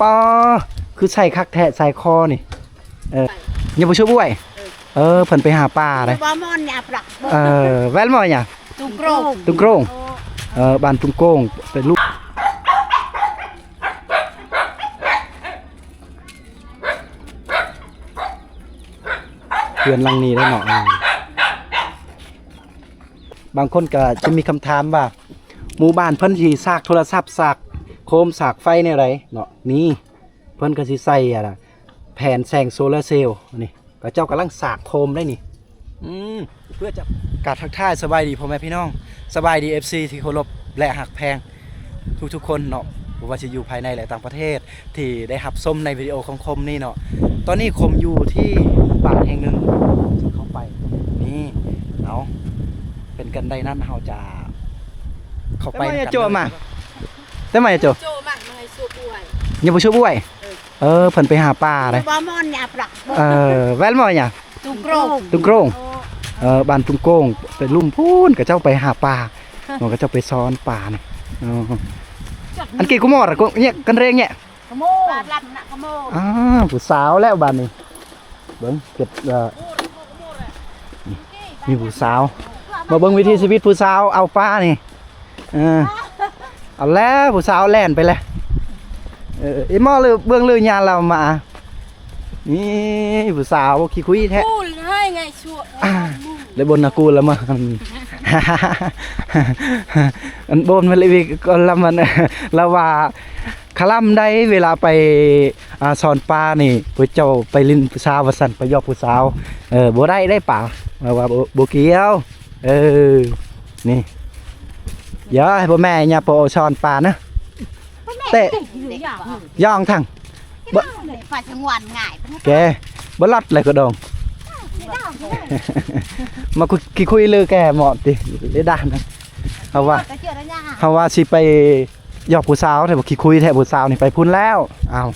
ປາ ຄືໃສ່ຄັກແທ້ ໃສ່ຄໍນີ້. ເອີ ຍັງບໍ່ຊຸບອວຍ. ເອີ ເພິ່ນໄປຫາປາເດ້. ບໍ່ມອນຍາປລັກ. ເອີ ແວ່ນບໍ່ຫຍັງ? ຕຸງໂກຣງ. ຕຸງໂກຣງ. ເອີ ບ້ານຕຸງໂກງ ເປັນລູກ ເຮືອນຫຼັງນີ້ເດ້ເນາະ. ເອີ ບາງຄົນກໍຈະມີຄຳຖາມວ່າ ໝູ່ບ້ານເພິ່ນຊິສາກໂທລະສັບ ສາກໂຄມ ສາກໄຟແນວໃດເນາະ? ນີ້ ເພິ່ນກໍຊິໃສ່ ອັນນ່າ ແຜງແສງໂຊລາເຊວນີ້ ເຂົາເຈົ້າກຳລັງສາກໂຄມໄດ໋ນີ້. ອືມ ເພື່ອຈະ ກາບທັກທາຍສະບາຍດີພໍ່ແມ່ພີ່ນ້ອງ ສະບາຍດີ ເອັຟຊີ ທີ່ເຄົາລົບ ແລະ ຮັກແພງທຸກໆຄົນເນາະ ບໍ່ວ່າຊິຢູ່ພາຍໃນ ແລະ ຕ່າງປະເທດ ທີ່ໄດ້ຮັບຊົມໃນວິດີໂອຂອງຄົມນີ້ເນາະ. ຕອນນີ້ຄົມຢູ່ທີ່ບ້ານແຫ່ງໜຶ່ງ ເຂົ້າໄປນີ້ ເອົາ ເປັນກັນໃດນັ້ນ ເຮົາຈະເຂົ້າໄປນຳກັນເລີຍ. ແຕ່ມາ ແຕ່ມາ ໂຈ ໂຈມາ ມາໃຫ້ຊຸບອວຍ. ຍັງບໍ່ຊຸບອວຍ. ເອີ ເອີ ເພິ່ນໄປຫາປາເດ້. ບໍ່ມອນຍາປລັກ. ເອີ ແວ່ນບໍ່ຫຍັງ? ຕຸງໂກຣງ. ຕຸງໂກຣງ. ເອີ ບ້ານຕຸງໂກງ ໄປລຸ່ມພຸ້ນ ເຂົາເຈົ້າໄປຫາປາ. ເຂົາເຈົ້າໄປຊ້ອນປານີ້. ເອີ ອັນກີ້ກຸມອດ ເນຍ ກັນເຣງເນຍ. ຂະໂມ ປາລັດນະຂະໂມ. ອ້າ ຜູ້ສາວແລ້ວບາດນີ້ ເບິ່ງເກັບ ເອີ ມີຜູ້ສາວ ມາເບິ່ງວິຖີຊີວິດຜູ້ສາວເອົາປານີ້. ເອີ ເອົາແລ້ວ ຜູ້ສາວແລ່ນໄປແລ້ວ. ເອີ ອີໝໍ້ ເບິ່ງລືຍາລາວມາ ນີ້ຜູ້ສາວຂີ້ຄຸຍແທ້. ກູລໃຫ້ໄງຊົ່ວ ອ່າ ແລ້ວບົນນະກູລລະມາ ອັນບົນມາເລີຍກໍລະມັນ ລາວວ່າ ຄະລຳໄດ໋ ເວລາໄປ ອ່າ ສອນປານີ້ ພວກເຈົ້າໄປຫຼິ້ນຜູ້ສາວວ່າຊັ້ນ ໄປຢອກຜູ້ສາວ. ເອີ ບໍ່ໄດ້ໄດ໋ປາ ວ່າ ວ່າບໍ່ ບໍ່ກ່ຽວ. ເອີ ນີ້ ຢ່າໃຫ້ພໍ່ແມ່ຍ່າໂປສອນປານະ ເຕະ ຍ່ອງທັງ ບໍ່ ປາສະຫງວນງ່າຍ ແກ ບໍ່ລອດເລີຍກະດອງ ມາຄຸ ຂີ້ຄຸຍເລີຍແກໝອດຕິ ເລດານະ. ເຮົາວ່າ ເຮົາວ່າຊິໄປ ຢອກຜູ້ສາວແທ້ ບໍ່ຂີ້ຄຸຍແທ້ ຜູ້ສາວນີ້ໄປພຸ້ນແລ້ວ. ອ້າວ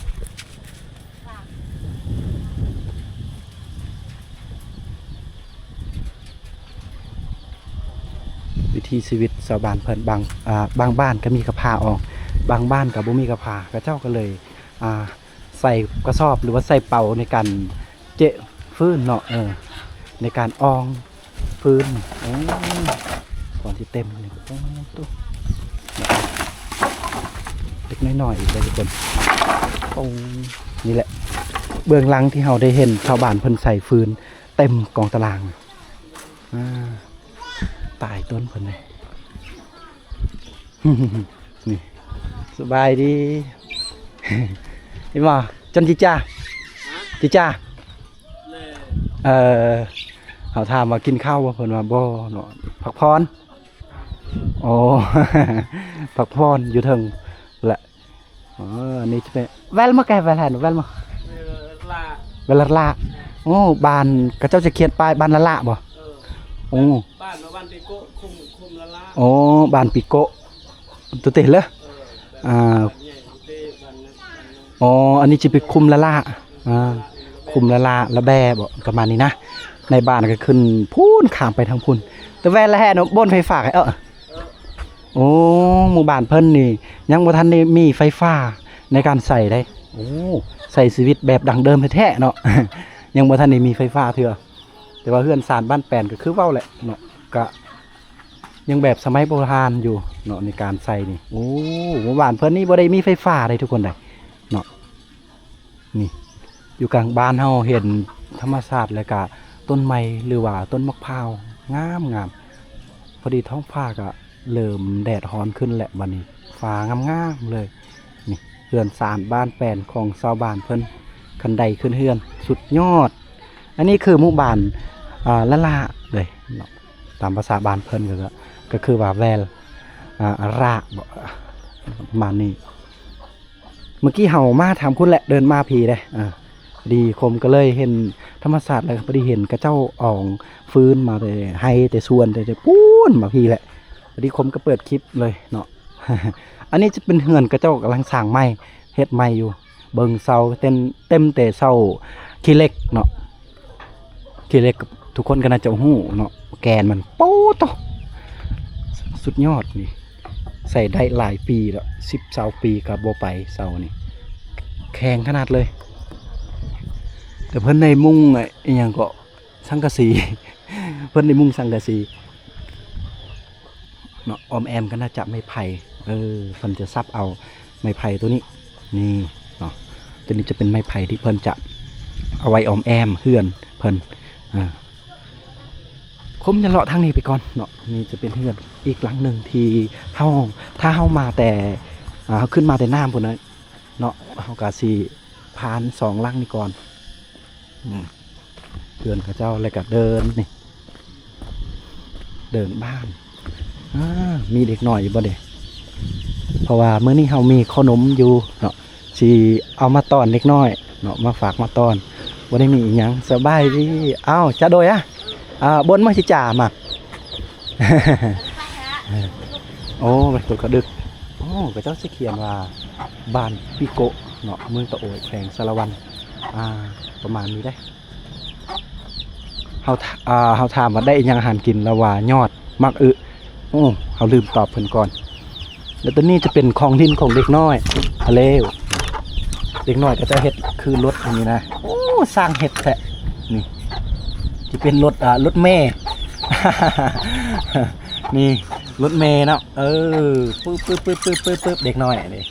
ວິຖີຊີວິດຊາວບ້ານເພິ່ນ ບາງ ອ່າ ບາງບ້ານກໍມີກະພ້າອອກ ບາງບ້ານກໍບໍ່ມີກະພ້າ ເຂົາເຈົ້າກໍເລີຍ ອ່າ ໃສ່ກະສອບ ຫຼືວ່າໃສ່ເປົາໃນການ ເຈາະຟືນເນາະ ເອີ ໃນການອ່ອງຟືນ. ໂອ້ ກ່ອນທີ່ເຕັມນີ້ ໂອ້ ເລັກໆນ້ອຍໆອີກເດ້ທຸກຄົນ. ໂອ້ ນີ້ແຫຼະ ເບື້ອງຫຼັງທີ່ເຮົາໄດ້ເຫັນຊາວບ້ານເພິ່ນໃສ່ຟືນເຕັມກອງຕະລ່າງ. ອ່າ ຕາຍຕົ້ນເພິ່ນເດ້. ນີ້ ສະບາຍດີ ເຫັນບໍ່ ຈັນຈິຈາ ຈິຈາ. ເອີ ເຮົາຖາມວ່າກິນເຂົ້າບໍ່ ເພິ່ນວ່າບໍ່ເນາະ ພັກຜ່ອນ. ໂອ້ ພັກຜ່ອນຢູ່ເທິງແຫຼະ. ເອີ ນີ້ຈະເປັນ ແວລມາແກ ແວລແຮນ ແວລມາ ແວລລາ. ໂອ້ ບ້ານເຂົາເຈົ້າຈະຂຽນປ້າຍບ້ານລະລະບໍ່? ໂອ້ ບ້ານ ບ້ານປີໂກະ ຄຸ້ມ ຄຸ້ມລະລະ. ໂອ້ ບ້ານປີໂກະ ຕຸເຕເລີ. ອ່າ ອໍ ອັນນີ້ຈະເປັນຄຸ້ມລະລະ ອ່າ ຄຸ້ມລະລະ ລະແບບໍ ປະມານນີ້ນະ. ໃນບ້ານກໍຂຶ້ນພຸ້ນ ຂ້າມໄປທາງພຸ້ນ ແຕ່ແວ່ນລະແຮ່ເນາະ ບ່ອນໄຟຟ້າ. ເອີ ໂອ້ ໝູ່ບ້ານເພິ່ນນີ້ຍັງບໍ່ທັນໄດ້ມີໄຟຟ້າໃນການໃຊ້ເດ້. ໂອ້ ໃຊ້ຊີວິດແບບດັ້ງເດີມແທ້ໆເນາະ ຍັງບໍ່ທັນໄດ້ມີໄຟຟ້າເທື່ອ. ແຕ່ວ່າເຮືອນຊານບ້ານແປນກໍຄືເວົ້າແຫຼະເນາະ ກະຍັງແບບສະໄໝໂບຮານຢູ່ເນາະ ໃນການໃຊ້ນີ້. ໂອ້ ໝູ່ບ້ານເພິ່ນນີ້ບໍ່ໄດ້ມີໄຟຟ້າໃດ໋ທຸກຄົນໃດເນາະ. ນີ້ ຢູ່ກາງບ້ານເຮົາເຫັນທຳມະຊາດ ແລ້ວກະຕົ້ນໄມ້ ຫຼືວ່າຕົ້ນໝາກພ້າວງາມໆ. ພໍດີທ້ອງຟ້າກະເລີ່ມແດດຮ້ອນຂຶ້ນແລ້ວ ບັດນີ້ຟ້າງາມໆເລີຍ. ນີ້ ເຮືອນຊານບ້ານແປນຂອງຊາວບ້ານເພິ່ນ ຄັນໄດຂຶ້ນເຮືອນ ສຸດຍອດ. ອັນນີ້ຄືໝູ່ບ້ານ ອ່າ ລະລະເລີຍເນາະ ຕາມພາສາບ້ານເພິ່ນກໍ ກໍຄືວ່າແວລ ອ່າ ລະລະບໍ ປະມານນີ້. ເມື່ອກີ້ເຮົາມາທາງພຸ້ນແຫຼະ ເດີນມາພີເດ້ ອ່າ ພໍດີຄົມກໍເລີຍເຫັນທຳມະຊາດ ແລ້ວກໍພໍດີເຫັນເຂົາເຈົ້າອອງຟືນມາແຕ່ໄຮ່ແຕ່ສວນ ແຕ່ ແຕ່ພຸ້ນມາພີແຫຼະ. ພໍດີຄົມກໍເປີດຄລິບເລີຍເນາະ. ອັນນີ້ຈະເປັນເຮືອນເຂົາເຈົ້າກຳລັງສ້າງໃໝ່ ເຮັດໃໝ່ຢູ່. ເບິ່ງເສົາເຕັມ ເຕັມແຕ່ເສົາຂີ້ເຫຼັກເນາະ ຂີ້ເຫຼັກ ທຸກຄົນກໍໜ້າຈະຮູ້ເນາະ ແກ່ນມັນ ໂປໂຕ ສຸດຍອດນີ້. ໃຊ້ໄດ້ຫຼາຍປີແລ້ວ ສິບຊາວປີກໍບໍ່ໄປເສົານີ້. ແຂງຂະໜາດເລີຍ. ແຕ່ເພິ່ນໄດ້ມຸງ ອາ ອີ່ຫຍັງເກາະ ສັງກະສີ ເພິ່ນໄດ້ມຸງສັງກະສີເນາະ. ອ້ອມແອ້ມກໍໜ້າຈະໄມ້ໄຜ່ ເອີ ເພິ່ນຈະສັບເອົາໄມ້ໄຜ່ໂຕນີ້ ນີ້ເນາະ. ໂຕນີ້ຈະເປັນໄມ້ໄຜ່ທີ່ເພິ່ນຈະເອົາໄວ້ອ້ອມແອ້ມເຮືອນເພິ່ນ ອາ ຄົມຈະເລາະທາງນີ້ໄປກ່ອນເນາະ. ນີ້ຈະເປັນເຮືອນອີກຫຼັງໜຶ່ງທີ່ເຮົາ ຖ້າເຮົາມາແຕ່ ອາ ເຮົາຂຶ້ນມາແຕ່ນ້ຳພຸ້ນນະ ເນາະ ເຮົາກະຊິຜ່ານສອງຫຼັງນີ້ກ່ອນ. ອືມ ເຮືອນເຂົາເຈົ້າ ແລ້ວກະເດີນນີ້ ເດີນບ້ານ. ອາ ມີເດັກນ້ອຍຢູ່ບໍ່ເດ? ເພາະວ່າມື້ນີ້ເຮົາມີເຂົ້າໜົມຢູ່ເນາະ ຊິເອົາມາຕ້ອນເດັກນ້ອຍເນາະ ມາຝາກມາຕ້ອນ. ບໍ່ໄດ້ມີອີ່ຫຍັງ. ສະບາຍດີ. ອ້າວ ຈະໂດຍອະ ອາ ບົນມາຊິຈາມາ ໂອ້ ໄປກົດກະດຶກ. ໂອ້ ເຂົາເຈົ້າຊິຂຽນວ່າ ບ້ານປີໂກະເນາະ ເມືອງຕະໂອຍ ແຂວງສາລະວັນ ອາ ປະມານນີ້ເດ້. ເຮົາ ອາ ເຮົາຖາມວ່າໄດ້ອີ່ຫຍັງອາຫານກິນ ລາວວ່າຍອດໝາກອຶ. ໂອ້ ເຮົາລືມຕອບເພິ່ນກ່ອນ. ແລ້ວໂຕນີ້ຈະເປັນຂອງຫຼິ້ນຂອງເດັກນ້ອຍ ອາ ແລ້ວ ເດັກນ້ອຍເຂົາເຈົ້າເຮັດຄືລົດນີ້ນະ. ໂອ້ ຊ່າງເຮັດແທ້. ນີ້ຈະເປັນລົດ ອາ ລົດແມ່ ນີ້ລົດແມ່ເນາະ. ເອີ ປຶບ ປຶບ ເດັກນ້ອຍນີ້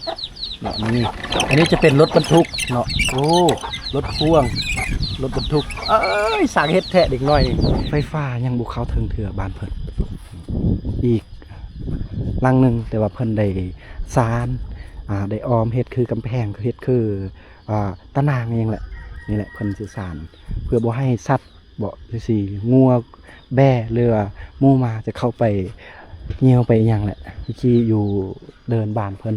ເນາະ. ນີ້ ອັນນີ້ຈະເປັນລົດບັນທຸກເນາະ. ໂອ້ ລົດພ່ວງ ລົດບັນທຸກ. ເອີຍ ຊ່າງເຮັດແທ້ເດັກນ້ອຍນີ້. ໄຟຟ້າຍັງບໍ່ເຂົ້າເຖິງເທື່ອບ້ານເພິ່ນ. ອີກຫຼັງໜຶ່ງ ແຕ່ວ່າເພິ່ນໄດ້ສານ ອາ ໄດ້ອ້ອມເຮັດຄືກຳແພງ ເຮັດຄື ອາ ຕາໜ່າງອີ່ຫຍັງແຫຼະ. ນີ້ແຫຼະ ເພິ່ນຊິສານເພື່ອບໍ່ໃຫ້ສັດ ເບາະ ຊິ ງົວແບ້ ຫຼືວ່າໝູໝາຈະເຂົ້າໄປຍ່ຽວໄປອີ່ຫຍັງແຫຼະ ທີ່ຢູ່ເດີ່ນບ້ານເພິ່ນ.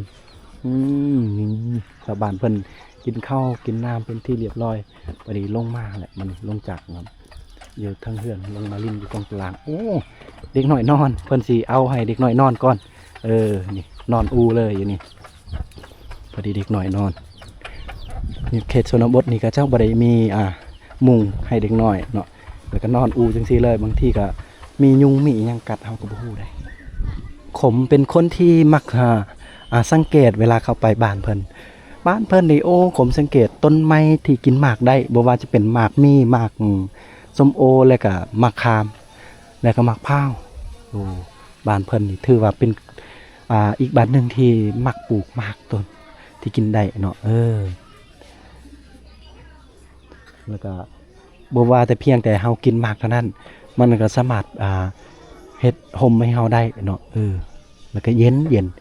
ອືມ ນີ້ ຊາວບ້ານເພິ່ນກິນເຂົ້າກິນນ້ຳເປັນທີ່ລຽບຮ້ອຍ. ພໍດີລົງມາແຫຼະ ມັນລົງຈາກ ຢູ່ເທິງເຮືອນ ລົງມາຫຼິ້ນຢູ່ກອງຕະລ່າງ. ໂອ້ ເດັກນ້ອຍນອນ ເພິ່ນຊິເອົາໃຫ້ເດັກນ້ອຍນອນກ່ອນ. ເອີ ນີ້ ນອນອູ່ເລີຍຢູ່ນີ້. ພໍດີເດັກນ້ອຍນອນ. ຢູ່ເຂດຊົນນະບົດນີ້ ເຂົາເຈົ້າບໍ່ໄດ້ມີ ອາ ມຸງໃຫ້ເດັກນ້ອຍເນາະ ແລ້ວກໍນອນອູ່ຈັ່ງຊີ້ເລີຍ. ບາງທີກໍມີຍຸງມີອີ່ຫຍັງກັດ ເຮົາກໍບໍ່ຮູ້ເດ້. ຂົມເປັນຄົນທີ່ມັກ ອາ ອາ ສັງເກດເວລາເຂົ້າໄປບ້ານເພິ່ນ. ບ້ານເພິ່ນນີ້ ໂອ້ ຂົມສັງເກດຕົ້ນໄມ້ທີ່ກິນໝາກໄດ້ ບໍ່ວ່າຈະເປັນໝາກມີ້ ໝາກ ອືມ ສົ້ມໂອ ແລ້ວກໍໝາກຂາມ ແລ້ວກໍໝາກພ້າວ. ໂອ້ ບ້ານເພິ່ນນີ້ຖືວ່າເປັນ ອ່າ ອີກບ້ານໜຶ່ງທີ່ມັກປູກໝາກຕົ້ນທີ່ກິນໄດ້ເນາະ. ເອີ ແລ້ວກໍບໍ່ວ່າແຕ່ພຽງແຕ່ເຮົາກິນໝາກເທົ່ານັ້ນ ມັນກໍສາມາດ ອ່າ ເຮັດຮົ່ມໃຫ້ເຮົາໄດ້ເນາະ. ເອີ ແລ້ວກໍເຢັນ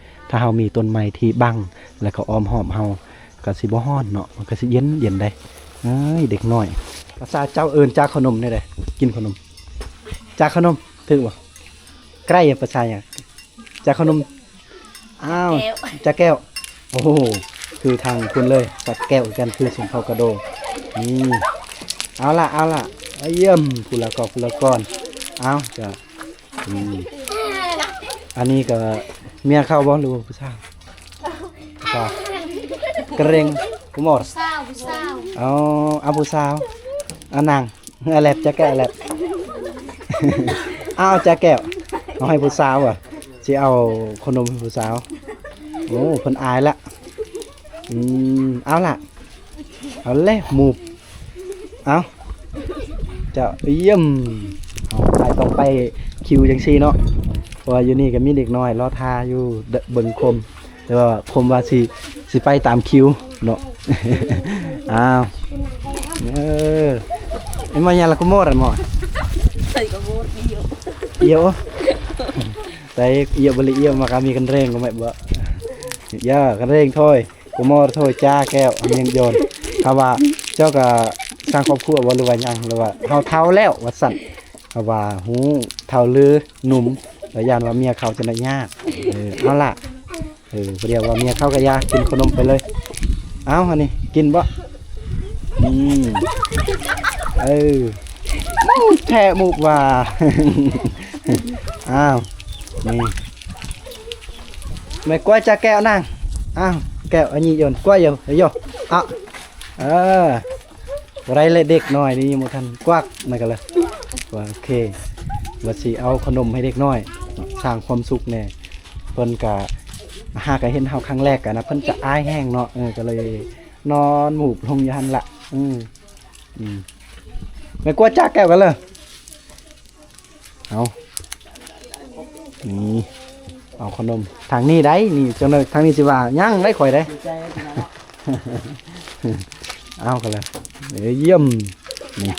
ໆ ຖ້າເຮົາມີຕົ້ນໄມ້ທີ່ບັງ ແລ້ວກໍອ້ອມຮອບເຮົາ ກໍຊິບໍ່ຮ້ອນເນາະ ມັນກໍຊິເຢັນໆ ເດ້. ເອີຍ ເດັກນ້ອຍ ພາສາເຈົ້າເອີ້ນຈາຂະໜົມແນວໃດ? ກິນຂະໜົມ ຈາຂະໜົມ ຖືກບໍ່? ໄກ່ ພາສາຫຍັງ? ຈາຂະໜົມ ອ້າວ ແກ້ວ ຈາແກ້ວ. ໂອ້ໂຫ ຄືທາງພຸ້ນເລີຍ ສັດແກ້ວຄືກັນ ຄືຊົນເຜົ່າກະໂດ. ນີ້ ເອົາລະ ເອົາລະ ອາ ຢ້ຽມ ຜູ້ລະກອກຜູ້ລະກອນ. ເອົາ ຈະ ອືມ ອັນນີ້ກໍເມຍເຂົາບໍ່ ຫຼືວ່າຜູ້ສາວ? ຜູ້ສາວ ກະເຣັງ ຜູ້ໝົດ ຜູ້ສາວ ຜູ້ສາວ. ເອົາ ເອົາຜູ້ສາວ ເອົານາງ ເອົາແລັບ ຈາແກ້ວ ແລັບ. ເອົາ ຈາແກ້ວ ເອົາໃຫ້ຜູ້ສາວ ວ່າຊິເອົາຂະໜົມໃຫ້ຜູ້ສາວ. ໂອ້ ເພິ່ນອາຍລະ. ອືມ ເອົາລະ ເອົາເລີຍ ໝູບ. ເອົາ ເຈົ້າ ຢ້ຽມ. ເຮົາຕ້ອງໄປຄິວຈັ່ງຊີ້ເນາະ ເພາະວ່າຢູ່ນີ້ກໍມີເດັກນ້ອຍລໍຖ້າຢູ່ ເບິ່ງຄົມ ແຕ່ວ່າຄົມວ່າຊິ ຊິໄປຕາມຄິວເນາະ. ອ້າວ ເອີ Io, ma ya la comora mo. Sai comora io. Io. Sai io bali io ma kami kan reng ko mai ba. Ya kan reng thôi. ກູມໍໂທຈາແກ້ວ ອາ ເມຍນຢອນ ຖາມວ່າເຈົ້າກະສ້າງຄອບຄົວບໍ່ ຫຼືວ່າຫຍັງ ຫຼືວ່າເຮົາເຖົ້າແລ້ວວ່າຊັ້ນ. ເຮົາວ່າຮູ້ເຖົ້າຫຼືໜຸ່ມ ແລ້ວຢ້ານວ່າເມຍເຂົາຈະໄດ້ຍາກ. ເອີ ເອົາລະ ເອີ ຜູ້ດຽວວ່າເມຍເຂົາກະຢາກກິນຂະໜົມໄປເລີຍ. ເອົາ ອັນນີ້ກິນບໍ່? ອືມ ເອີ ໝູກແທ້ໝູກວ່າ. ອ້າວ ນີ້ ແມ່ກວາຍຈາແກ້ວນາງ. ອ້າວ ແກ້ວ ອັນນີ້ຢອນກວາຍຢູ່ ຢູ່ ອະ ເອີ ບໍ່ໄດ້ເລີຍ ເດັກນ້ອຍນີ້ຍັງບໍ່ທັນກວັກ ມັນກໍເລີຍ ວ່າ ໂອເຄ ວ່າຊິເອົາຂະໜົມໃຫ້ເດັກນ້ອຍ ສ້າງຄວາມສຸກແດ່. ເພິ່ນກະຫາກະເຫັນເຮົາຄັ້ງແລກກະນະ ເພິ່ນຈະອາຍແຮງເນາະ. ເອີ ກໍເລີຍ ນອນໝູບລົງຢູ່ຫັ້ນລະ. ອືມ ອືມ ແມ່ກົວຈາກແກ້ວກັນເລີຍ. ເອົາ ນີ້ ເອົາຂະໜົມທາງນີ້ໄດ໋ ນີ້ ຈັກໜ້ອຍທາງນີ້ຊິວ່າຍັງໄດ໋ ຂ້ອຍໄດ໋. ເອົາກັນເລີຍ ເອີ ຢ້ຽມ ນີ້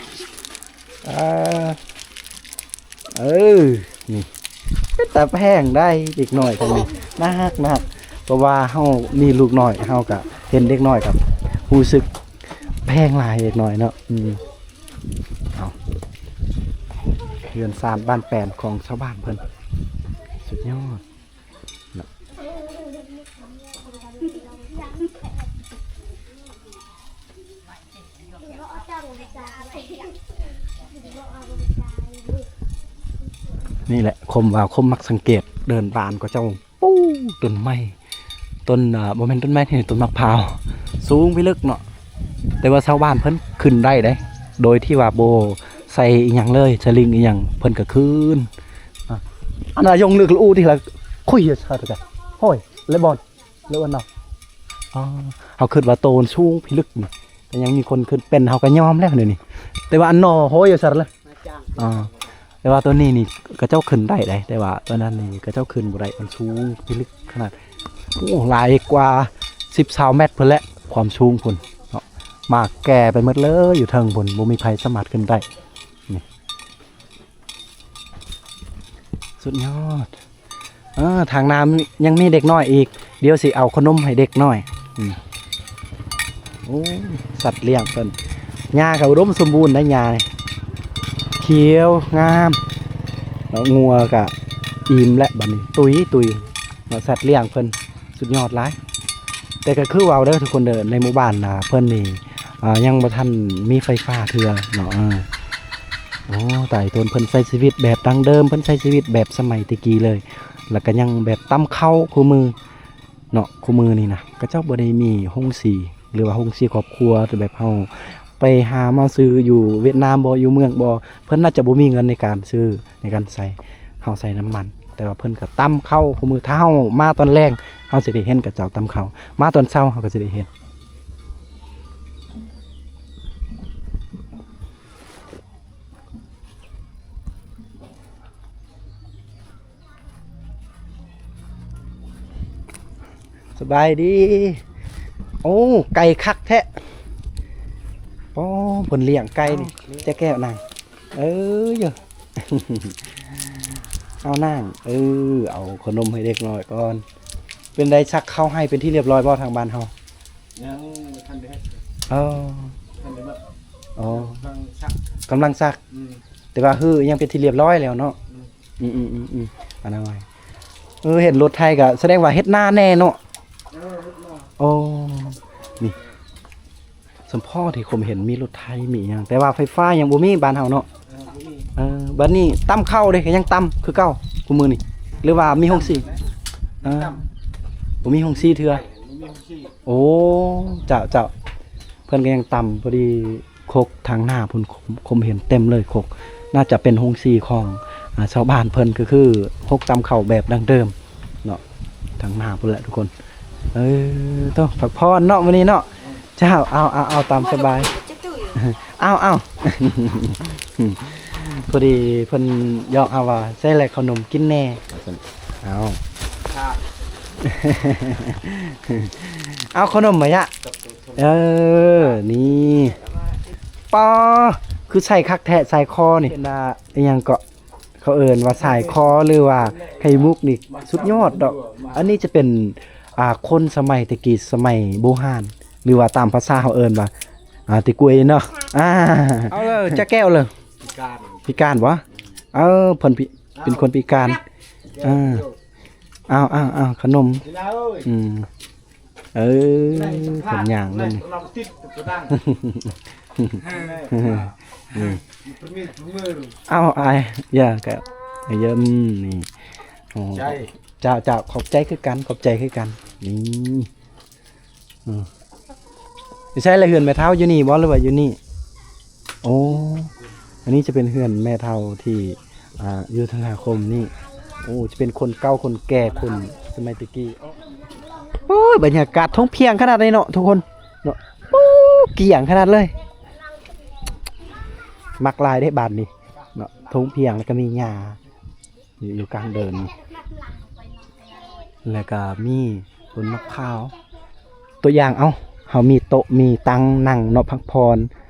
ອ່າ ເອີ ນີ້ ເປັນຕາແພງໄດ໋ ເດັກນ້ອຍທາງນີ້ ໜ້າຮັກ ໜ້າຮັກ ເພາະວ່າເຮົາມີລູກນ້ອຍ ເຮົາກະເຫັນເດັກນ້ອຍ ກະຮູ້ສຶກແພງຫຼາຍເດັກນ້ອຍເນາະ. ອືມ ເອົາ ເຮືອນຊານບ້ານແປນຂອງຊາວບ້ານເພິ່ນ ສຸດຍອດເນາະ. ນີ້ແຫຼະ ຄົມວ່າຄົມມັກສັງເກດ ເດີນຜ່ານເຂົາເຈົ້າ ປູ ຕົ້ນໄມ້ ຕົ້ນ ເອີ ບໍ່ແມ່ນຕົ້ນໄມ້ ນີ້ ຕົ້ນໝາກພ້າວ ສູງພິລຶກເນາະ. ແຕ່ວ່າຊາວບ້ານເພິ່ນຂຶ້ນໄດ້ເດ້ ໂດຍທີ່ວ່າບໍ່ໃສ່ອີ່ຫຍັງເລີຍ ສະລິງອີ່ຫຍັງ ເພິ່ນກໍຂຶ້ນ. ອາ ອັນນາຍົງລຶກລະອູທີ່ລະຄຸຍສາດກະ ໂອ້ຍ ເລບອນ ເລບອນເນາະ. ອໍ ເຮົາຄິດວ່າໂຕມັນສູງພິລຶກນີ້ ກໍຍັງມີຄົນຂຶ້ນເປັນ ເຮົາກໍຍອມແລ້ວດຽວນີ້. ແຕ່ວ່າອັນໜໍ້ໂຫຍສາດລະ ອ່າ ແຕ່ວ່າຕົວນີ້ນີ້ເຂົາເຈົ້າຂຶ້ນໄດ້ເດ້ ແຕ່ວ່າຕົວນັ້ນນີ້ເຂົາເຈົ້າຂຶ້ນບໍ່ໄດ້ ມັນສູງພິລຶກຂະໜາດ. ໂອ້ ຫຼາຍກວ່າສິບຊາວແມັດພຸ້ນແຫຼະ ຄວາມສູງພຸ້ນເນາະ. ໝາກແກ່ໄປໝົດເລີຍຢູ່ເທິງພຸ້ນ ບໍ່ມີໃຜສາມາດຂຶ້ນໄດ້. ນີ້ ສຸດຍອດ. ເອີ ທາງໜ້າຍັງມີເດັກນ້ອຍອີກ ດຽວຊິເອົາຂະໜົມໃຫ້ເດັກນ້ອຍ. ອືມ ໂອ້ ສັດລ້ຽງເພິ່ນ ຫຍ້າກໍອຸດົມສົມບູນໄດ໋ ຫຍ້ານີ້ ຂຽວງາມ ແລ້ວງົວກໍອີ່ມແຫຼະ ບັດນີ້ ຕຸຍໆ ເນາະ ສັດລ້ຽງເພິ່ນ ສຸດຍອດຫຼາຍ. ແຕ່ກໍຄືເວົ້າເດີທຸກຄົນເດີ ໃນໝູ່ບ້ານນະເພິ່ນນີ້ ອ່າ ຍັງບໍ່ທັນມີໄຟຟ້າເທື່ອເນາະ. ເອີ ໂອ້ ຕາຍຕົນ ເພິ່ນໃຊ້ຊີວິດແບບດັ້ງເດີມ ເພິ່ນໃຊ້ຊີວິດແບບສະໄໝແຕ່ກີ້ເລີຍ ແລ້ວກໍຍັງແບບຕຳເຂົ້າຄູ່ມື້ເນາະ. ຄູ່ມື້ນີ້ນະ ເຂົາເຈົ້າບໍ່ໄດ້ມີໂຮງສີ ຫຼືວ່າໂຮງສີຄອບຄົວ ແບບເຮົາໄປຫາມາຊື້ຢູ່ຫວຽດນາມບໍ ຢູ່ເມືອງບໍ ເພິ່ນໜ້າຈະບໍ່ມີເງິນໃນການຊື້ ໃນການໃສ່ ເຮົາໃສ່ນ້ຳມັນ ແຕ່ວ່າເພິ່ນກໍຕຳເຂົ້າຄູ່ມື້. ຖ້າເຮົາມາຕອນແລງ ເຮົາຊິໄດ້ເຫັນເຂົາເຈົ້າຕຳເຂົ້າ ມາຕອນເຊົ້າເຮົາກໍຊິໄດ້ເຫັນ. ສະບາຍດີ. ໂອ້ ໄກ່ຄັກແທ້. ໂອ້ ເພິ່ນລ້ຽງໄກ່ນີ້. ເອົ້າ ເຈົ້າແກ້ວນາງ ເອີ ເອົ້ານາງ ເອີ ເອົາຂະໜົມໃຫ້ເດັກນ້ອຍກ່ອນ. ເປັນໃດ ສັກເຂົ້າໃຫ້ເປັນທີ່ລຽບຮ້ອຍບໍ່ ທາງບ້ານເຮົາ? ຍັງບໍ່ທັນໄດ້ເຮັດ. ອໍ ທັນໄດ້ເບິດ. ອໍ ກຳລັງສັກ ກຳລັງສັກ. ອືມ ແຕ່ວ່າຮືຍັງເປັນທີ່ລຽບຮ້ອຍແລ້ວເນາະ. ອືມ ອືມ ອືມ ອືມ ອັນນັ້ນ ເອີ ເຫັນລົດໄຖກໍສະແດງວ່າເຮັດນາແນ່ເນາະ. ເອີ ເຮັດນາ. ໂອ້ ນີ້ ສົມພໍທີ່ຄົມເຫັນມີລົດໄຖມີຫຍັງ ແຕ່ວ່າໄຟຟ້າຍັງບໍ່ມີບ້ານເຮົາເນາະ. ເອີ ບໍ່ມີ. ເອີ ບັດນີ້ຕຳເຂົ້າເດ້ ກໍຍັງຕຳຄືເກົ່າຄູ່ມື້ນີ້ ຫຼືວ່າມີໂຮງສີ? ເອີ ບໍ່ມີໂຮງສີເທື່ອ. ບໍ່ມີໂຮງສີ. ໂອ້ ເຈົ້າ ເຈົ້າ ເພິ່ນກໍຍັງຕຳ ພໍດີຄົກທາງໜ້າພຸ້ນ ຄົມເຫັນເຕັມເລີຍ ຄົກ ໜ້າຈະເປັນໂຮງສີຂອງ ອ່າ ຊາວບ້ານເພິ່ນ ກໍຄືຄົກຕຳເຂົ້າແບບດັ້ງເດີມເນາະ ທາງໜ້າພຸ້ນແຫຼະທຸກຄົນ. ເອີ ໂຕ ພັກຜ່ອນເນາະມື້ນີ້ເນາະ. ເຈົ້າ ເອົາ ເອົາ ເອົາ ຕາມສະບາຍ. ເອົາ ເອົາ ພໍດີເພິ່ນຢອກເຮົາວ່າ ໃສ່ແຫຼະເຂົ້າໜົມກິນແນ່. ເອົາ ເອົາຂະໜົມມາຍະ. ເອີ ນີ້ ປາ ຄືໃສ່ຄັກແທ້ ສາຍຄໍນີ້ ເປັນ ອ່າ ອີ່ຫຍັງເກາະ ເຂົາເອີ້ນວ່າສາຍຄໍ ຫຼືວ່າໄຂ່ມຸກນີ້ ສຸດຍອດດອກ. ອັນນີ້ຈະເປັນ ອ່າ ຄົນສະໄໝແຕ່ກີ້ ສະໄໝບູຮານ ຫຼືວ່າຕາມພາສາເຮົາເອີ້ນວ່າ ອ່າ ຕິກວຍເນາະ. ອ່າ ເອົາເລີຍ ຈັກແກ້ວເລີຍ. ພິການ ພິການບໍ່? ເອີ ເພິ່ນພິ ເປັນຄົນພິການ. ອ່າ ເອົາ ເອົາ ເອົາຂະໜົມ. ອືມ ເອີ ເພິ່ນຍ່າງເບິ່ງ. ເອົາ ອ້າຍ ຢ່າກະ ຢ້ຳນີ້. ໂອ້ ເຈົ້າ ເຈົ້າ ຂອບໃຈຄືກັນ ຂອບໃຈຄືກັນ. ນີ້ ອືມ ຢູ່ໃສລະເຮືອນແມ່ເຖົ້າ ຢູ່ນີ້ບໍ່ ຫຼືວ່າຢູ່ນີ້? ໂອ້ ອັນນີ້ຈະເປັນເຮືອນແມ່ເຖົ້າທີ່ ອ່າ ຢູ່ທາງໜ້າຄົມນີ້. ໂອ້ ຈະເປັນຄົນເກົ່າຄົນແກ່ ຄົນສະໄໝແຕ່ກີ້. ໂອ້ຍ ບັນຍາກາດທົ່ງພຽງຂະໜາດນີ້ເນາະທຸກຄົນເນາະ. ກ້ຽງຂະໜາດເລີຍ. ມັກຫຼາຍເດ້ບ້ານນີ້ເນາະ ທົ່ງພຽງ ແລ້ວກໍມີຫຍ້າຢູ່ ຢູ່ກາງເດີ່ນ ແລ້ວກໍມີຕົ້ນໝາກພ້າວ. ຕົວຢ່າງ ເອົ້າ ເຮົາມີໂຕະມີຕັ່ງນັ່ງເນາະ ພັກຜ່ອນ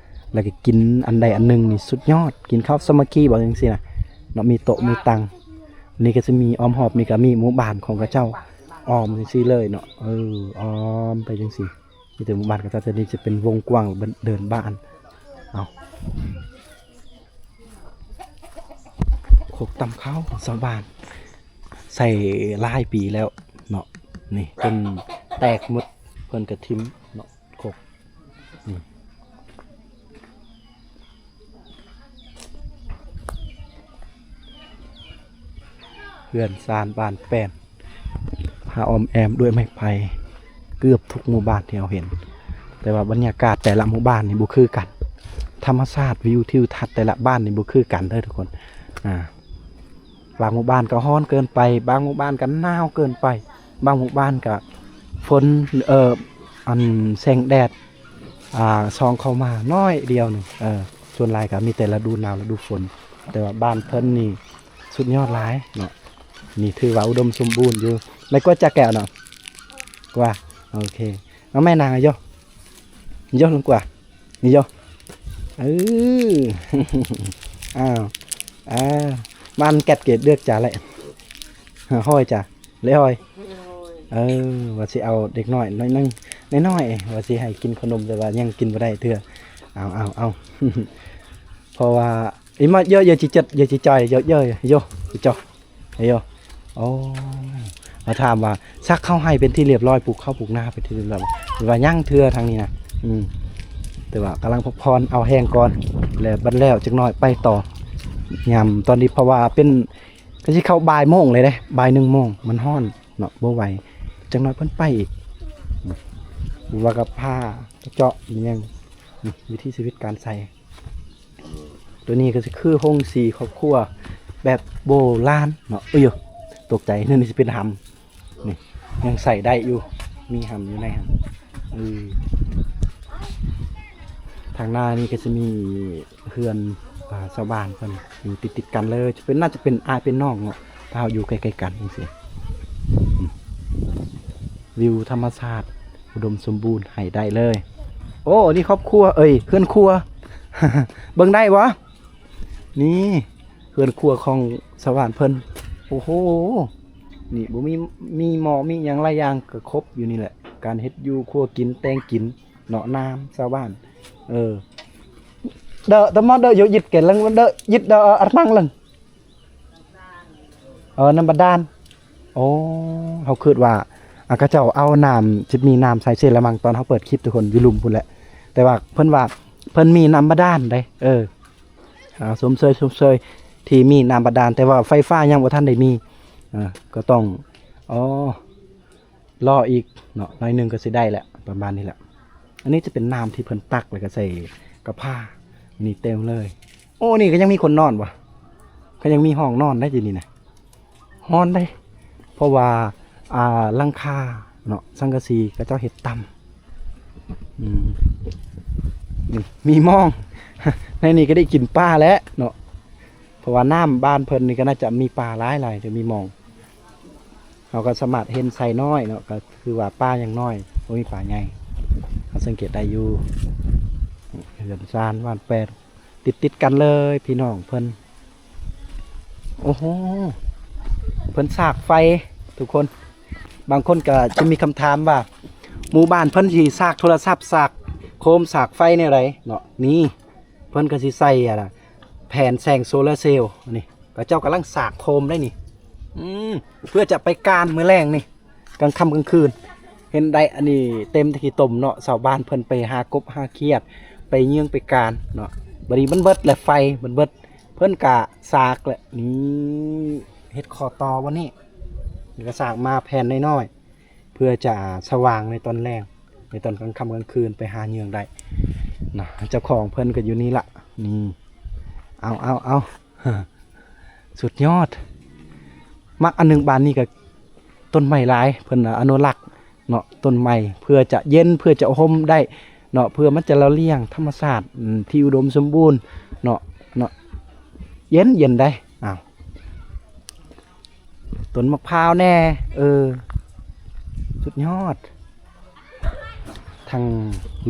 ແລ້ວກໍກິນອັນໃດອັນໜຶ່ງນີ້ສຸດຍອດ ກິນເຂົ້າສາມັກຄີບໍ ຈັ່ງຊີ້ນະເນາະ ມີໂຕະມີຕັ່ງ. ນີ້ກໍຈະມີອ້ອມຮອບນີ້ກໍມີໝູ່ບ້ານຂອງເຂົາເຈົ້າອ້ອມຈັ່ງຊີ້ເລີຍເນາະ ເອີ ອ້ອມໄປຈັ່ງຊີ້ ມີແຕ່ໝູ່ບ້ານເຂົາເຈົ້າ. ແຕ່ນີ້ຈະເປັນວົງກວ້າງເດີ່ນບ້ານ. ເອົາ ຄົກຕຳເຂົ້າຂອງຊາວບ້ານ ໃສ່ຫຼາຍປີແລ້ວເນາະ ນີ້ຈົນແຕກໝົດ ເພິ່ນກະຖິ້ມເນາະ ຄົກ ນີ້ ເຮືອນຊານບ້ານແປ້ນ ພາອ້ອມແອ້ມດ້ວຍໄມ້ໄຜ່ ເກືອບທຸກໝູ່ບ້ານທີ່ເຮົາເຫັນ. ແຕ່ວ່າບັນຍາກາດແຕ່ລະໝູ່ບ້ານນີ້ບໍ່ຄືກັນ ທຳມະຊາດ ວິວທິວທັດແຕ່ລະບ້ານນີ້ບໍ່ຄືກັນເດີທຸກຄົນ. ອ່າ ບາງໝູ່ບ້ານກໍຮ້ອນເກີນໄປ ບາງໝູ່ບ້ານກໍໜາວເກີນໄປ ບາງໝູ່ບ້ານກໍຝົນ ເອີ ອັນແສງແດດ ອ່າ ສ່ອງເຂົ້າມາໜ້ອຍດຽວໜຶ່ງ. ເອີ ສ່ວນຫຼາຍກໍມີແຕ່ລະດູໜາວ ລະດູຝົນ ແຕ່ວ່າບ້ານເພິ່ນນີ້ສຸດຍອດຫຼາຍເນາະ. ນີ້ຖືວ່າອຸດົມສົມບູນຢູ່. ໄດ້ກວ່າຈັກແກ້ວເນາະ? ກວ່າ ໂອເຄ ເອົາແມ່ນາງ ໂຢ ໂຢ ລົງກວ່າ ນີ້ໂຢ ເອີ ອ້າວ ອ່າ ບ້ານແກັດເກດເລືອກຈາແຫຼະ ຫ້ອຍຈາ ເລຍຫ້ອຍ ເອີ ວ່າຊິເອົາເດັກນ້ອຍໜ້ອຍໜຶ່ງ ນ້ອຍໆ ວ່າຊິໃຫ້ກິນຂະໜົມ ແຕ່ວ່າຍັງກິນບໍ່ໄດ້ເທື່ອ. ເອົາ ເອົາ ເອົາ ເພາະວ່າ ອີມາ ເຢີ ເຢີຈິເຈັດ ເຢີຈິຈອຍ ເຢີ ເຢີ ເຢີ ເຢີ ໂອ້ ມາຖາມວ່າ ສັກເຂົ້າໄຮ່ເປັນທີ່ລຽບຮ້ອຍ ປູກເຂົ້າປູກນາເປັນທີ່ລຽບຮ້ອຍ ວ່າຍັງເທື່ອທາງນີ້ນະ. ອືມ ແຕ່ວ່າກຳລັງພັກຜ່ອນເອົາແຮງກ່ອນ ແລ້ວບັດແລ້ວຈັກໜ້ອຍໄປຕໍ່ ຍາມຕອນນີ້ ເພາະວ່າເປັນ ກໍຊິເຂົ້າບ່າຍໂມງເລີຍເດ້ ບ່າຍໜຶ່ງໂມງ ມັນຮ້ອນເນາະ ບໍ່ໄຫວ ຈັກໜ້ອຍເພິ່ນໄປອີກ. ອືມ ວ່າກັບຜ້າເຈາະອີ່ຫຍັງ ອືມ ວິຖີຊີວິດການໃຊ້. ຕົວນີ້ກໍຊິຄືໂຮງສີຄອບຄົວແບບໂບລານເນາະ. ເອີຍ ຕົກໃຈ ນີ້ຊິເປັນຫຳ ນີ້ຍັງໃສ່ໄດ້ຢູ່ ມີຫຳຢູ່ໃນຫັ້ນ. ເອີ ທາງໜ້ານີ້ກໍຊິມີເຮືອນ ອ່າ ຊາວບ້ານເພິ່ນຢູ່ຕິດໆກັນເລີຍ ຈະເປັນ ໜ້າຈະເປັນອ້າຍເປັນນ້ອງເນາະ ຖ້າເຮົາຢູ່ໃກ້ໆກັນຈັ່ງຊີ້. ອືມ ວິວທຳມະຊາດອຸດົມສົມບູນໃຫ້ໄດ້ເລີຍ. ໂອ້ ນີ້ຄອບຄົວ ເອີຍ ເຮືອນຄົວ ເບິ່ງໄດ້ບໍ່? ນີ້ເຮືອນຄົວຂອງຊາວບ້ານເພິ່ນ. ໂອ້ໂຫ ນີ້ບໍ່ມີ ມີໝໍ້ມີຫຍັງຫຼາຍຢ່າງກໍຄົບຢູ່ນີ້ແຫຼະ ການເຮັດຢູ່ ຄົວກິນ ແຕ່ງກິນເນາະ ນາມຊາວບ້ານ. ເອີ ເດີ ຕະມອດເດີ ໂຍຢິດເກນລັງເດີ ຢິດເດີ ອາດມັງລັງ ເອີ ນ້ຳບາດານ. ໂອ້ ເຮົາຄິດວ່າ ອ່າ ເຂົາເຈົ້າເອົານ້ຳ ຊິມີນ້ຳໃສ່ເສຍລະມັງ ຕອນເຮົາເປີດຄລິບທຸກຄົນ ຢູ່ລຸ່ມພຸ້ນແຫຼະ ແຕ່ວ່າເພິ່ນວ່າເພິ່ນມີນ້ຳບາດານເດ້. ເອີ ອ່າ ຊົມເຊີຍ ຊົມເຊີຍທີ່ມີນ້ຳບາດານ ແຕ່ວ່າໄຟຟ້າຍັງບໍ່ທັນໄດ້ມີ. ເອີ ກໍຕ້ອງ ອໍ ລໍອີກເນາະ ໜ້ອຍໜຶ່ງກໍຊິໄດ້ແຫຼະ ປະມານນີ້ແຫຼະ. ອັນນີ້ຈະເປັນນ້ຳທີ່ເພິ່ນຕັກ ແລ້ວກໍໃສ່ກະພາ ນີ້ເຕັມເລີຍ. ໂອ້ ນີ້ກໍຍັງມີຄົນນອນບໍ່? ກໍຍັງມີຫ້ອງນອນໄດ້ຢູ່ນີ້ນະ ຮ້ອນໄດ໋ ເພາະວ່າ ອ່າ ຫຼັງຄາເນາະ ສັງກະສີເຂົາເຈົ້າເຮັດຕ່ຳ. ອືມ ນີ້ມີມອງ ໃນນີ້ກໍໄດ້ກິນປາແຫຼະເນາະ ເພາະວ່ານ້ຳບ້ານເພິ່ນນີ້ກໍໜ້າຈະມີປາຫຼາຍໆ ຈະມີມອງ. ເຮົາກໍສາມາດເຫັນໄຊນ້ອຍເນາະ ກໍຄືວ່າປາຍັງນ້ອຍ ບໍ່ມີປາໃຫຍ່ ເຮົາສັງເກດໄດ້ຢູ່. ເຮືອນຊານບ້ານແປດ ຕິດໆກັນເລີຍພີ່ນ້ອງເພິ່ນ. ໂອ້ໂຫ ເພິ່ນສາກໄຟທຸກຄົນ. ບາງຄົນກໍຈະມີຄຳຖາມວ່າ ໝູ່ບ້ານເພິ່ນຊິສາກໂທລະສັບ ສາກໂຄມ ສາກໄຟແນວໃດເນາະ? ນີ້ ເພິ່ນກໍຊິໃສ່ ອັນນ່າ ແຜ່ນແສງໂຊລາເຊວນີ້ ເຂົາເຈົ້າກຳລັງສາກໂຄມໄດ໋ນີ້ ອືມ ເພື່ອຈະໄປການມື້ແລງນີ້ ກາງຄ່ຳກາງຄືນ ເຫັນໄດ໋. ອັນນີ້ເຕັມແຕ່ຂີ້ຕົມເນາະ ຊາວບ້ານເພິ່ນໄປຫາກົບຫາຂຽດ ໄປເຍືອງໄປການເນາະ. ບັດນີ້ມັນເບິດແຫຼະ ໄຟມັນເບິດ ເພິ່ນກະສາກແຫຼະ ນີ້ ເຮັດຂໍ້ຕໍ່ວັນນີ້ ແລ້ວກະສາກມາແຜ່ນນ້ອຍໆ ເພື່ອຈະສະຫວ່າງໃນຕອນແລງ ໃນຕອນກາງຄ່ຳກາງຄືນ ໄປຫາເຍືອງໄດ້ນະ. ເຈົ້າຂອງເພິ່ນກໍຢູ່ນີ້ລະ ນີ້ ເອົາ ເອົາ ເອົາ ສຸດຍອດ. ມັກອັນໜຶ່ງບ້ານນີ້ກໍຕົ້ນໄມ້ຫຼາຍ ເພິ່ນອະນຸລັກເນາະ ຕົ້ນໄມ້ ເພື່ອຈະເຢັນ ເພື່ອຈະຮົ່ມໄດ້ ເນາະ ເພື່ອມັນຈະຫຼະລ້ຽງທຳມະຊາດ ອືມ ທີ່ອຸດົມສົມບູນເນາະ ເນາະ ເຢັນ ເຢັນໄດ໋. ອ້າວ ຕົ້ນໝາກພ້າວແດ່ ເອີ ສຸດຍອດ. ທາງ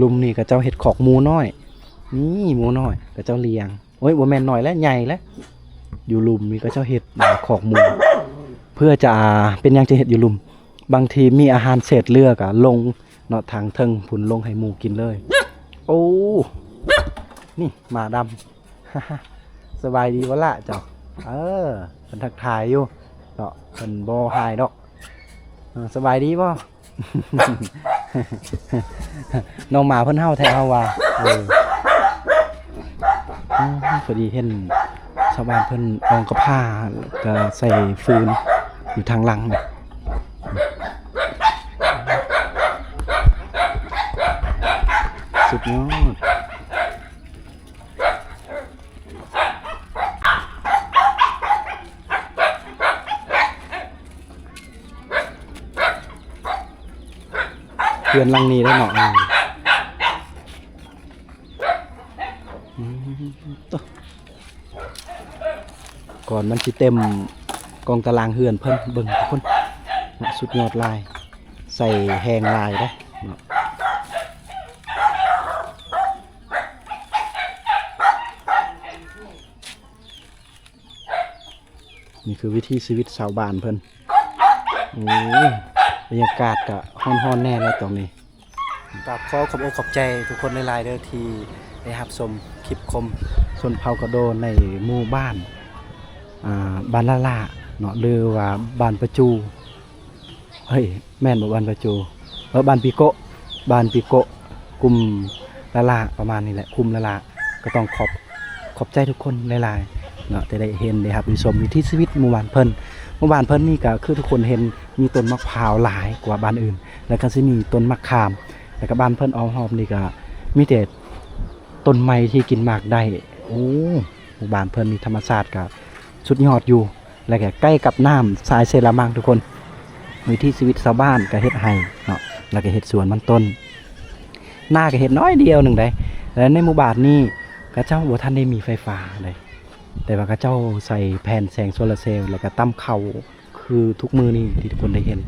ລຸ່ມນີ້ເຂົາເຈົ້າເຮັດຄອກໝູນ້ອຍ ນີ້ໝູນ້ອຍເຂົາເຈົ້າລ້ຽງ. ໂອ້ຍ ບໍ່ແມ່ນນ້ອຍແລ້ວ ໃຫຍ່ແລ້ວ. ຢູ່ລຸ່ມນີ້ເຂົາເຈົ້າເຮັດ ອາ ຄອກໝູ ເພື່ອຈະ ອາ ເປັນຫຍັງຈຶ່ງເຮັດຢູ່ລຸ່ມ? ບາງທີມີອາຫານເສດເຫຼືອກໍລົງເນາະ ທາງເທິງພຸ້ນ ລົງໃຫ້ໝູກິນເລີຍ. ໂອ້ ນີ້ໝາດຳ ສະບາຍດີບໍ່ລະເຈົ້າ? ເອີ ເພິ່ນທັກທາຍຢູ່ເນາະ ເພິ່ນບໍ່ຮ້າຍດອກ. ເອີ ສະບາຍດີບໍ່? ນ້ອງໝາເພິ່ນເຫົ່າແທ້ເຮົາວ່າ. ເອີ ອືມ ພໍດີເຫັນຊາວບ້ານເພິ່ນອອງກະພ້າ ແລ້ວກະໃສ່ຟືນຢູ່ທາງຫຼັງນີ້. ສຸດຍອດ. ເຮືອນຫຼັງນີ້ເດ້ເນາະ. ອືມ ອືມ ໂຕ ກ່ອນມັນຊິເຕັມກອງຕາລາງເຮືອນເພິ່ນ. ເບິ່ງທຸກຄົນເນາະ ສຸດຍອດຫຼາຍ ໃສ່ແຮງຫຼາຍເດ້ເນາະ. ນີ້ຄືວິຖີຊີວິດຊາວບ້ານເພິ່ນ. ໂອ້ຍ ບັນຍາກາດກະຮ້ອນໆແດ່ແລ້ວຕອນນີ້. ກາບຂໍຂອບອົກຂອບໃຈທຸກຄົນຫຼາຍໆເດີ ທີ່ໄດ້ຮັບຊົມຄລິບຄົມຊົນເຜົ່າກະໂດໃນໝູ່ບ້ານ ອ່າ ບ້ານລະລາເນາະ ຫຼືວ່າບ້ານປະຈູ. ເຮີ້ຍ ແມ່ນບໍ່ ບ້ານປະຈູ ເອີ ບ້ານປີໂກະ ບ້ານປີໂກະ ກຸ່ມລະລາ ປະມານນີ້ແຫຼະ ຄຸ້ມລະລາ. ກໍຕ້ອງຂອບ ຂອບໃຈທຸກຄົນຫຼາຍໆເນາະ ທີ່ໄດ້ເຫັນ ໄດ້ຮັບ ໄດ້ຊົມວິຖີຊີວິດໝູ່ບ້ານເພິ່ນ. ໝູ່ບ້ານເພິ່ນນີ້ກໍຄືທຸກຄົນເຫັນ ມີຕົ້ນໝາກພ້າວຫຼາຍກວ່າບ້ານອື່ນ ແລ້ວກໍຊິມີຕົ້ນໝາກຂາມ ແລ້ວກໍບ້ານເພິ່ນອ້ອມຮອບນີ້ກໍມີແຕ່ຕົ້ນໄມ້ທີ່ກິນໝາກໄດ້. ໂອ້ ໝູ່ບ້ານເພິ່ນນີ້ທຳມະຊາດກໍສຸດຍອດຢູ່. ແລ້ວກໍໃກ້ກັບນ້ຳສາຍເຊລາມັງທຸກຄົນ. ວິຖີຊີວິດຊາວບ້ານກໍເຮັດໄຮ່ເນາະ ແລ້ວກໍເຮັດສວນມັນຕົ້ນ ນາກໍເຮັດໜ້ອຍດຽວໜຶ່ງໃດ໋. ແລະ ໃນໝູ່ບ້ານນີ້ເຂົາເຈົ້າບໍ່ທັນໄດ້ມີໄຟຟ້າໃດ໋ ແຕ່ວ່າເຂົາເຈົ້າໃສ່ແຜ່ນແສງໂຊລາເຊວ ແລ້ວກໍຕຳເຂົ້າຄືທຸກມື້ນີ້ທີ່ທຸກຄົນໄດ້ເຫັນ.